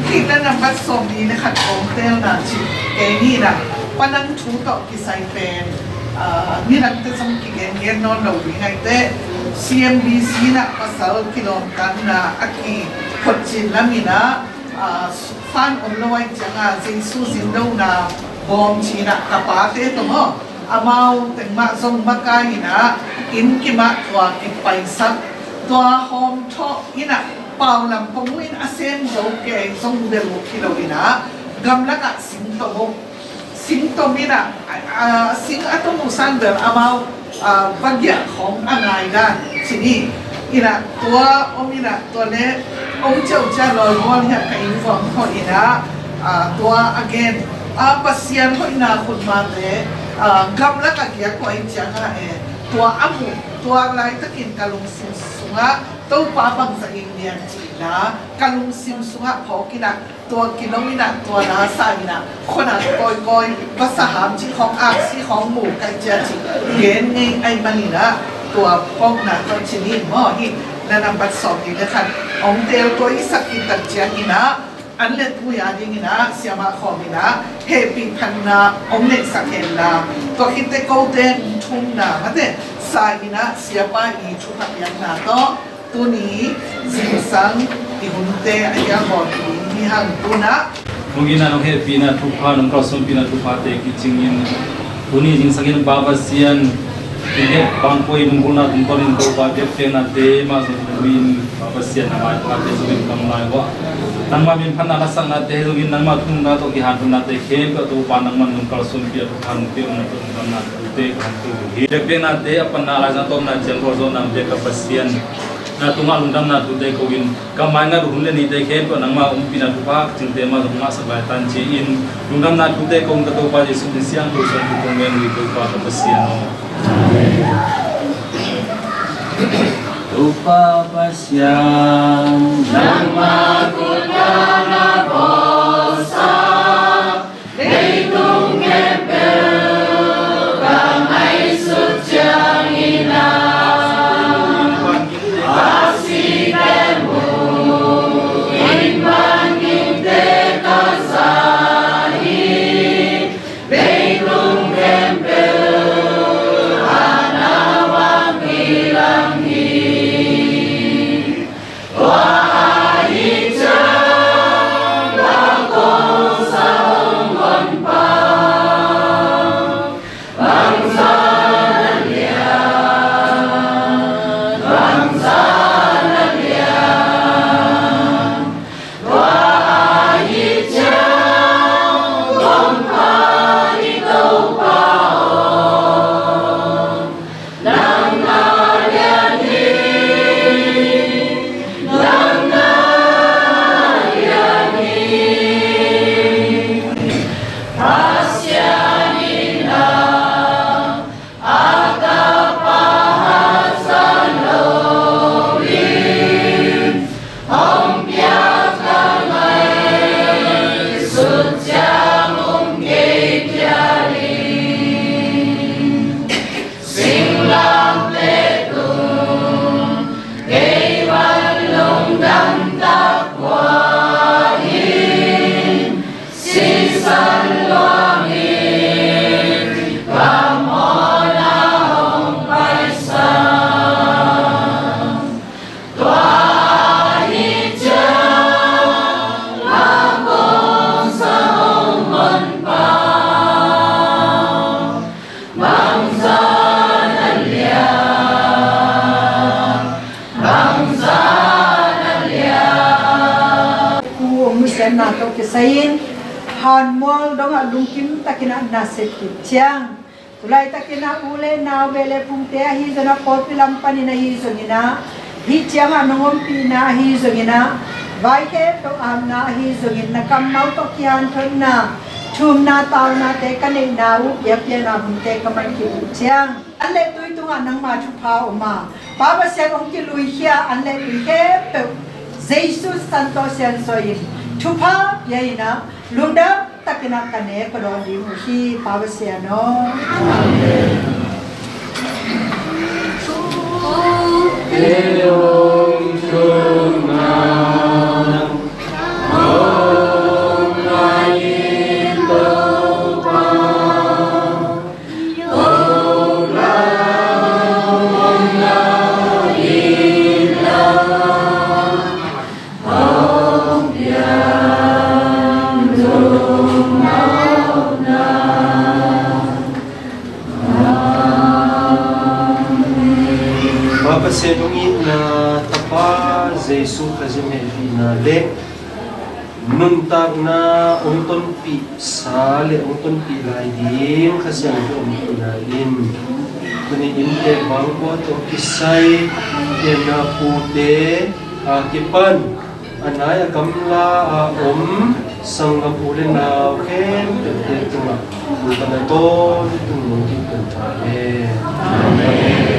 hih la nambat sawmli le khat kong telna cih kei ni in ah Panang thu tawh kisai pen, ah, nidangte zong kigengen nawn lo ding ahih teh, C M B C in ah pasal kilawmtatna a kiphotcin lam in ah, ah, fan om lo ahih ciangin ah Jesu zindona bawm ci-in ah ka pate tawh maw, amau teng mah zong makai in ah inn kim ah tua kipaisak, tua hawmthawh in ah pau lam pong uh in a sem zo kei zong bel uh hi lo in ah gamlak ah sing tawh maw, sing tom in ah, a, a, sing a tom uh san bel amau, a, va giah khawng a ngai dan ci ni. In ah tua om in ah tua leh om ciaucia lawi mual hiah ka inn vuang khawh in ah, a, tua a gen, a, Pasian hoihna khutmate, a, gamlak a giak uh ahih ciangin ah, e, tua a muh, tua laitakin ka lungsim sungah Topa bangzah in lian cihna ka lungsim sungah phawk in ah, tua kilawm in ah, tua lasa in ah, khuana kawikawi, vasa ham cih khawng, aksi khawng mu kai cia cih gen ngei ahih manin ah, tua phawkna tawh ci ni maw, hih na nambat sawm nih le khat hong teel tua i sak khit tak ciangin ah, an le tui a dingin ah siamah khawm in ah hehpih phatna hong neihsak hen la, tua khit teh kote thumna mate sa in ah siapa i thupha piakna tawh tuni zingsang i hunte a hiang bawl ding hi hang. Tu-in ah nong itna, nong hehpihna thupha, nong kalsuanpihna thuphate kicingin, tuni zingsang in Pa Pasian, i heh bangkua i lunggulhna tungtawnin Topa biakpiaknate mah zong tuni in Pa Pasian, na maiphate zong in ka hong lai uh a, nangmah min phatna lasaknate zong in, nangmah thununna tawh kihanthawnate khempeuh Topa nangmah nong kalsuanpih a, thupha nong pia uh na tawh nong damna thute ka hong ko uh hi. Biakpiaknate a panna, laizang tawpna ciang khualzawhna hong pia ka Pasian, na tungah lungdamna thute ko-in, ka maingat uh hun le nite khempeuh nangmah ompihna thupha kicingte mah zong ngahsak lai tan ci-in, lungdamna thute ko-in ka Topa Jesuh min siangtho suang thu kong ngen uh hi Topa ka Pasian aw. Amen. Topa Pasian, nangmah khut tawh na bawlsa leitung khempeuh ka ngaihsut ciangin ah, a site mu-in vangikte ka za hi. Leitung khempeuh ah na vang hi lang hi. Tua ahih ciang na kong sa hong honpa, bangzah na lian, bangzah na lian. Tua ahih ciang kong phat i Topa aw, nang na lian hi, nang na lian hi. Pasian in ah a tapa hazat loin hong piak a, ngaihsut ciang um kei phial in, singlamteh tung kei van lungdam tak kua in, sisan luangin ka mawhna hong paisak. Tua ahih ciang na kong sa hong honpa, bangzah na lian, bangzah na lian. Thu hong nusiatna tawh kisai-in Hanmual dongah lungkim takin ah na sep khit ciang, tu laitakin ah u le nau, beh le phungte ahi zongin ah pawlpi lam panin ahi zongin ah, hih ciangah nong ompihna ahi zongin ah, vai khempeuh apna ahi zongin na kammal tawh kihanthawnna, thumna taunate ka neihna uh biakpiakna hunte ka man khit uh ciang, an le tui tungah nangma thupha om a, Pa Pasian hong kiluikhia an le tui khempeuh Jesu sisan tawh siansuah in thupha pia in ah, lungdam takin ah ka ne ka dawn ding uh hi, Pa Pasian aw. Amen. Pasian hong itna, Tapa Jesu Khrih hehpihna le nuntakna hong tonpihsa le hong tonpih lai ding Kha Siangtho hong pina in, tuni in tek bang kua tawh kisai, ken na pute a kipan a nai a gamla a om sanggam u le nau khempeuhte tungah, tungah tawntung nong kipia ta hen. Amen.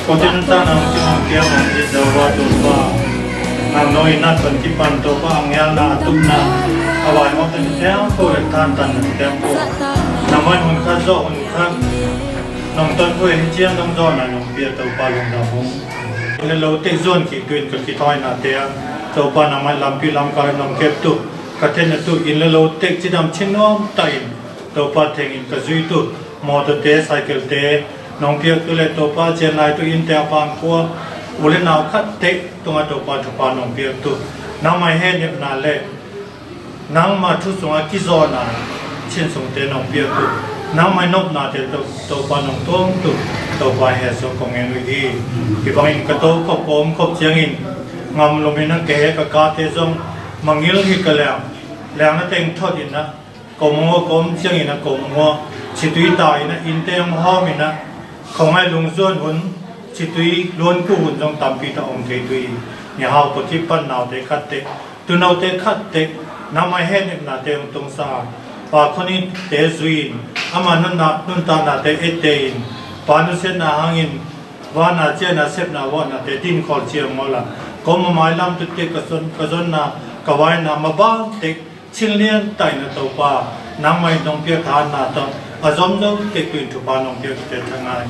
Kotin ta nang ci nang kia nang i zawa tu pa. Nang no i nat pan kipan to pa, a ngialna a tupna a vai mawk tan teng ko le tan tan na teng ko. Nang mai hun khat zo hun khat nong ton ko hi ciang nong zo na nong pia to pa lungdam hong. Le lo te zon ki tuin ka kithoina te a to pa nang mai lampi lamkal nong kep tu. Ka tenna tu inn le lo tek cidam cin nuam ta in, Topa thengin ka zui tu mawtawte, cycle-te nong piak tu le Topa cian lai tu innte a pangkua u le nau khat tek tungah Topa thupha nong piak tu, nangmah hehnepna le nangmah thu sungah kizawhna cin sungte nong piak tu, nangmah nopnate To-, Topa nong tuang tu, Topa he sung kong en uh hi. Hi bangin ka to khop ka om khop ciangin ngam lumin a ka he ka kate zong mangil hi ka leng, leng na teng thot in a ko mangua, ka om ciangin a ko mangua, situi ta in a innte hong hawm in a, khawngaih lungzuan hun, situi luanku hun zong tampi ta om thei tu hi. Ni hau pakip pan naute khat tek, tunote khat tek, nangmah hehnepnate hong tungsa a, pa khonite zui in, ama nunna, nuntaknate etteh in, pa nusiatna hangin vana ciahna sepna vuahnate dinkhawl ciang awla, ko mamai lam tu tek ka zon, ka zonna, ka vaina mabang tek, cin lian ta in a Topa, nangmah in nong piak thahatna tawh a zom zo tek tu in thupha nong piak te thangai.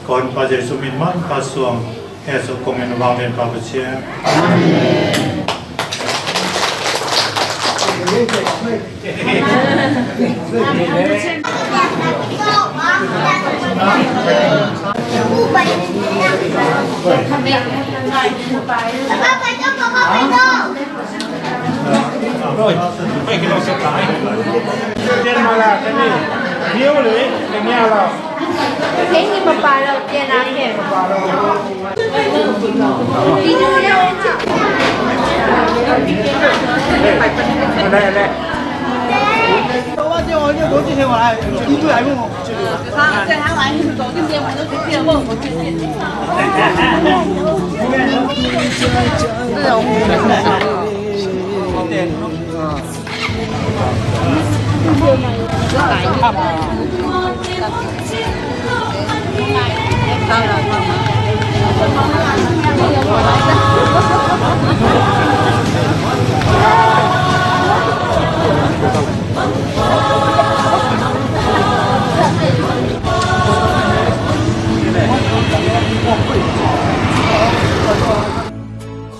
Ka Honpa Jesu min, Manpa suang, he sung kong en uh, vanglian Pa Pasian.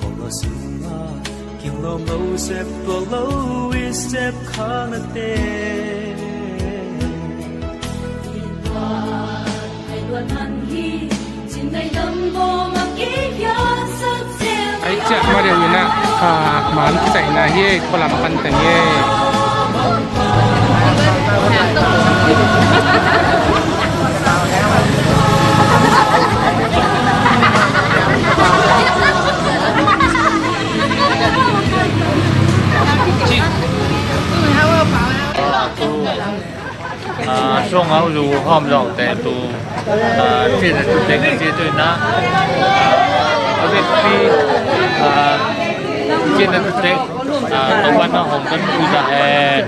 Kong a sung a, king lawm lo, sep tua lo, i sep khang a te. Ai ciah, ma deuh in ah, ah, man kisaihna hi ei, khualam pan teng hi ei. Ah, sung au zu hawm zawngte tu, ah, cina tu tek, ci tu in ah, ah, a vekpi, ah, cina tu tek, ah, Topa na hong kan tu ta hen.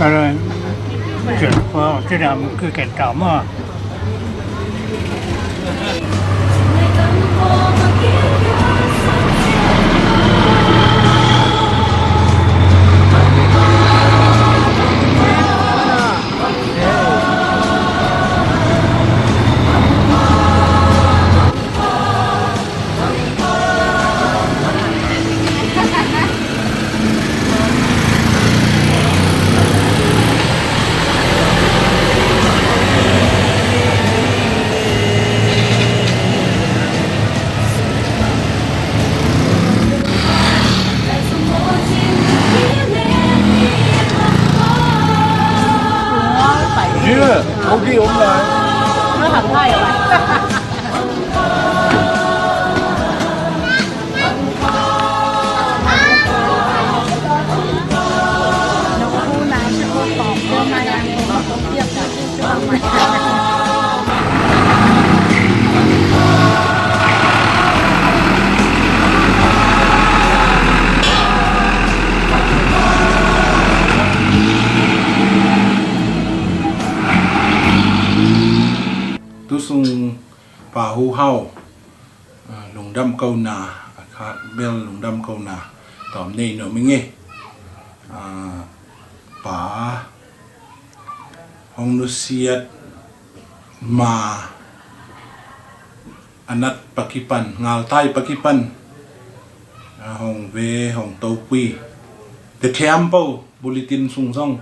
Ka loi, cian ko, ci dam, kikhen ta maw. Au, ah, lungdam kona, a khat bel lungdam kona tawm nei nuam ing ei. Ah, pa hong nusiat ma a nat pakipan, ngaltai pakipan, ah, hong ve, hong topui. Tethiam po, bulletin sung zong,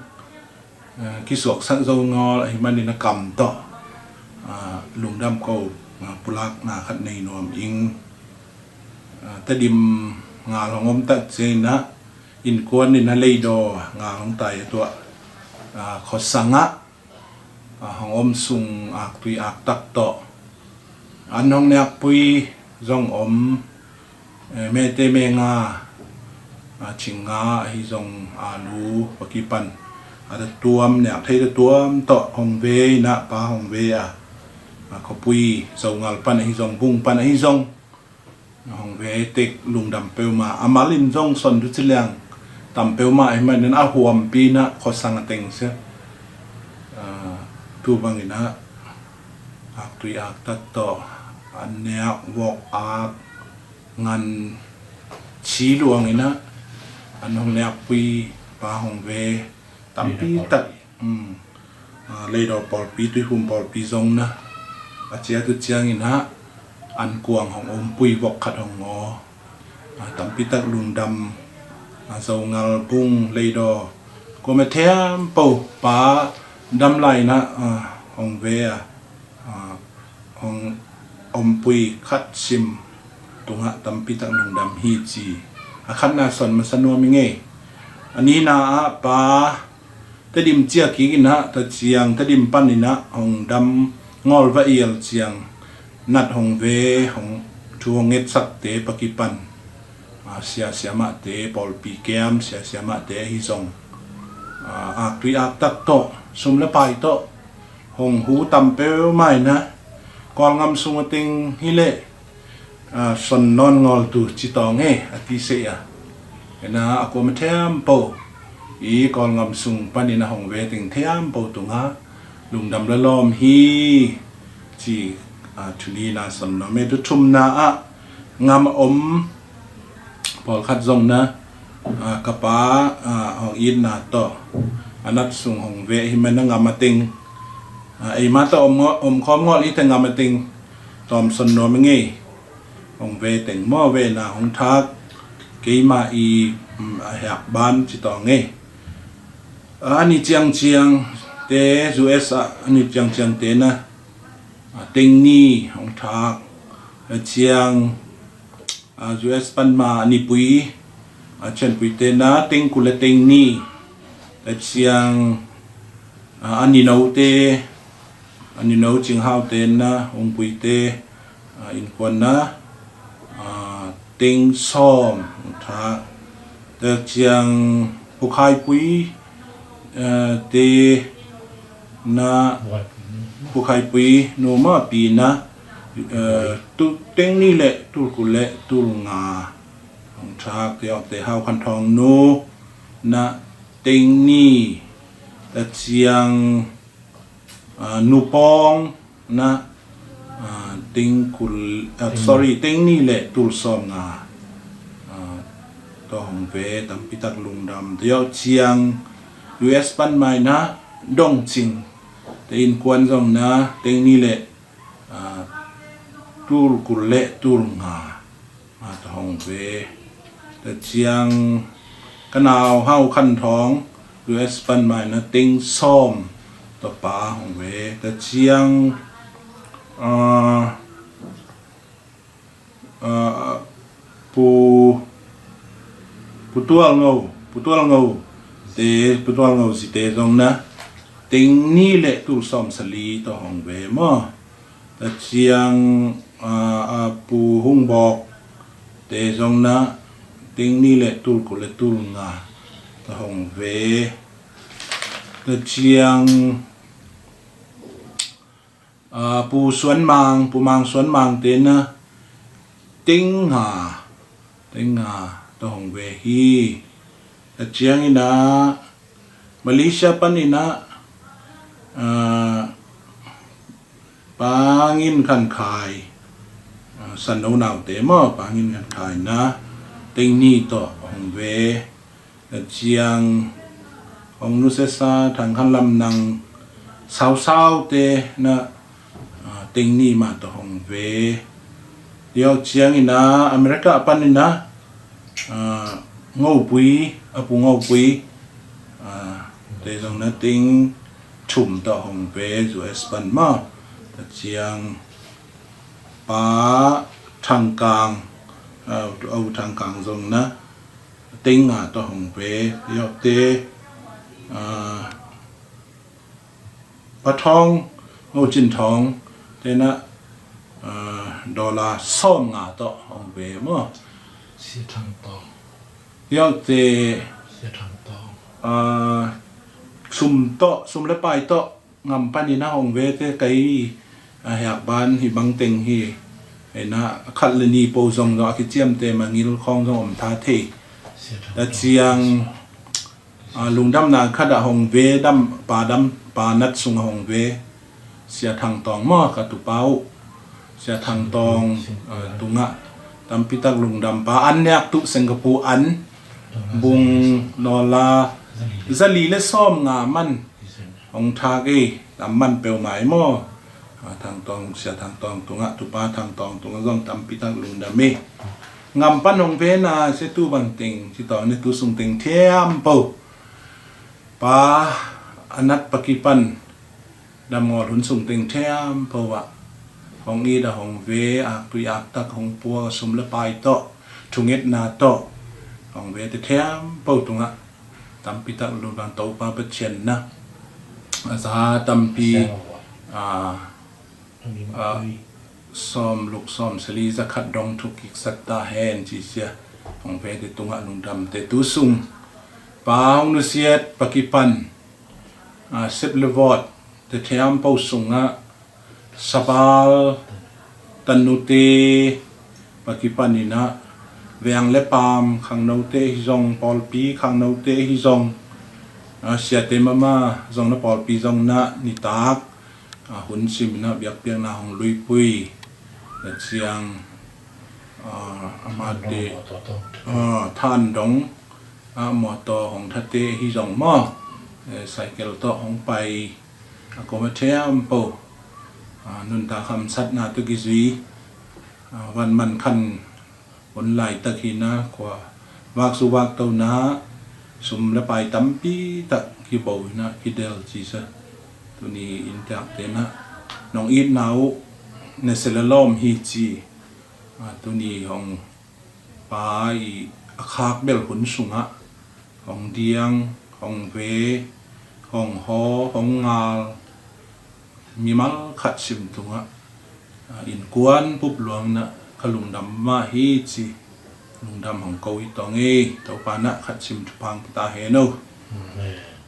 ah, kisuaksak zo ngawl ahih manin a kam tawh, ah, lungdam ko, ah, pulakna khat nei nuam ing. Ah, Tedim ngal hong om tak ciangin ah, innkuan in a Leidaw ngal hong tai a tuah, ah, khuasangah, ah, hong om sung aktui aktak tawh an hong nekpui zong om, eh, mete menga, ah, chinga ahi zong alu pakipan a tatuam, nek thei tatuam tawh hong ve in ah, pa hong ve a, ah, khuapui Zongal pan ahi zong, bung pan ahi zong hong ve tek lungdam peuhmah. A mal in zong son du ci liang tam peuhmah ahih manin a huampi in ah khuasang a teng sia. Ah, tu bangin ah aktui aktak tawh an nek vok ak ngan ci luang in ah an hong nekpui, pa hong ve tampi tak, um, ah, Leidaw pawlpi, Tuiphum pawlpi zong na a ciat uh ciangin ah an kuang hong ompui vok khat hong ngaw. Ah, tampi tak lungdam, ah, Zongal bung Leidaw kuama thiam po pa dam lai in ah, ah, hong ve a, ah, hong ompui khat sim tungah tampi tak lungdam hi ci. A khatna son masa nuam ing ei. A nihna ah pa Tedim ciah kik in ah, ta ciang Tedim pan in ah hong dam ngawl va ial ciang nat hong ve, hong thu hong ngetsakte pakipan, ah, sia siamahte, pawlpi kiam sia siamahte ahi zong, ah, aktui aktak tawh, sum le pai tawh hong hu tam peuhmah in ah, Kawlngam sung a teng hi leh, ah, son nawn ngawl tu ci tawng e, a ti seh a. Ena a kuama thiam po i Kawlngam sung panin a hong ve teng thiam po tungah lungdam le lawm hi ci, ah, thu nihna son nuam e. Thu thumna ah ngam a om pawlkhat zong na, ah, ka pa, ah, hong itna tawh a nat sung hong ve ahih manin a ngam a teng, ah, eima tawh om, om khawm ngawl i te ngam a teng tawm son nuam ing ei. Hong ve teng maw, vena hong thak keima i, um, a hek ban ci tawng ei. Ah, a ni ciangciang te, U S ah a ni ciangciang te na, ah, teng ni hong thak. A ciang, ah, U S pan ma a nipui, ah, Chenpui te na teng kul le teng ni. A ciang, ah, a nino te, a nino Cing Hau te na, Ungpui te, ah, innkuan na, ah, teng sawm hong thak. Tua ciang Pu Khai Pui, ah, te na, Pu Khai Pui nu maw, pi na, ah, tu teng ni le tul kul le tul nga hong thak. Te awk te Hau Khan Thawng nu na teng ni. Tua ciang, ah, Nu Pawng na, ah, teng kul, ah, sorry, teng ni le tul sawm nga, ah, tawh hong ve, tampi tak lungdam. Tua ciang U S pan ma in ah Dong Cing te innkuan zong na teng ni le, ah, tul kul le tul nga, ah, tawh hong ve. Tua ciang ka nau Hau Khan Thawng U S pan ma in ah teng sawm tawh pa hong ve. Tua ciang, ah, ah, Pu, Pu Tual Ngo, Pu Tual Ngo te, Pu Tual Ngo zi te zong na teng ni le tul sawm sali tawh hong ve maw. Tua ciang, ah, ah, Pu Hung Bawk te zong na teng ni le tul kul le tul nga tawh hong ve. Tua ciang, ah, Pu Suan Mang, Pu Mang Suan Mang te na teng nga, teng nga tawh hong ve hi. Tua ciangin ah Malaysia panin ah, ah, Pa Ngin Khan Khai San no naute maw, Pa Ngin Khan Khai na teng ni tawh hong ve. Tua ciang hong nusiasa Thang Khan Lam Nang sausaute na, ah, teng ni mah tawh hong ve. Tua ciangin ah America panin ah, ah, Ngo Pui, a pu Ngo Pui, ah, te zong na teng thum tawh hong ve, U S pan maw. Tua ciang Pa Thang Kang, ah, a u Thang Kang zong na teng nga tawh hong ve. Tua te, ah, Pa Thawng, Ngo Cin Thawng te na, ah, dollar sawm nga tawh hong ve maw. Sia Thang Tawng. Tua te, Sia Thang Tawng, ah, sum tawh, sum le pai tawh ngam panin ah hong ve te kai, ah, hiak ban hi bang teng hi. Hi na khat le ni po zong zong a kiciamte mangil khawng zong om ta thei. Sia Thang Tawng. Tua ciang, ah, lungdamna khat ah hong ve dam, pa dam, pa nat sungah hong ve. Sia Thang Tawng maw, ka tupa uh. Sia Thang Tawng, ah, tungah tampi tak lungdam. Pa An Niak Tu Singapore an bung dollar zali le sawm nga man hong thak ei, tam man peuhmah ei maw. Ah, Thang Tawng, Sia Thang Tawng tungah, tupa Thang Tawng tungah zong tampi tak lungdam ei. Ngam pan hong ve na, sia tu bang teng, ci tawng ni tu sung teng thiam po. Pa a nat pa kipan dam ngawl hun sung teng thiam po ah hong it a hong ve, ak tui ak tak hong puak a, sum le pai tawh, thungetna tawh hong ve te thiam po tungah tampi tak lungdam. Topa Pathian na a za tampi, ah, ah, sawm luk sawm sali za khat dong thuk kik sak ta hen ci sia. Hong ve te tungah lungdam te tu sung. Pa hong nusiat pa kipan, ah, sep le vawt te thiam po sungah, sabal tanute pa kipanin ah, veng le paam khangnote hi zong, pawlpi khangnote hi zong, ah, siate mama zong na, pawlpi zong na nitak, ah, hun simin ah biakpiakna hong luipui. Tua ciang, ah, amate, ah, than dong, ah, mawtaw hong thate hi zong maw, eh, cycle tawh hong pai, a koma thiam po, ah, nuntak hamsatna tawh kizui, ah, van man khan hun laitak hi na, khua vaksu vaktona, sum le pai tampi tak kibo hi na, kidel ci sa. Tuni inntekte na nong itna uh na sia le lawm hi ci. Ah, tuni hong pa i a khak bel hun sungah hong diang, hong ve, hong haw, hong ngal, mimal khat sim tungah, ah, innkuan pup luang na ka lungdam mah hi ci. Lungdam hong ko i tong ei, Topa na khat sim thupha pia ta hen o. Amen.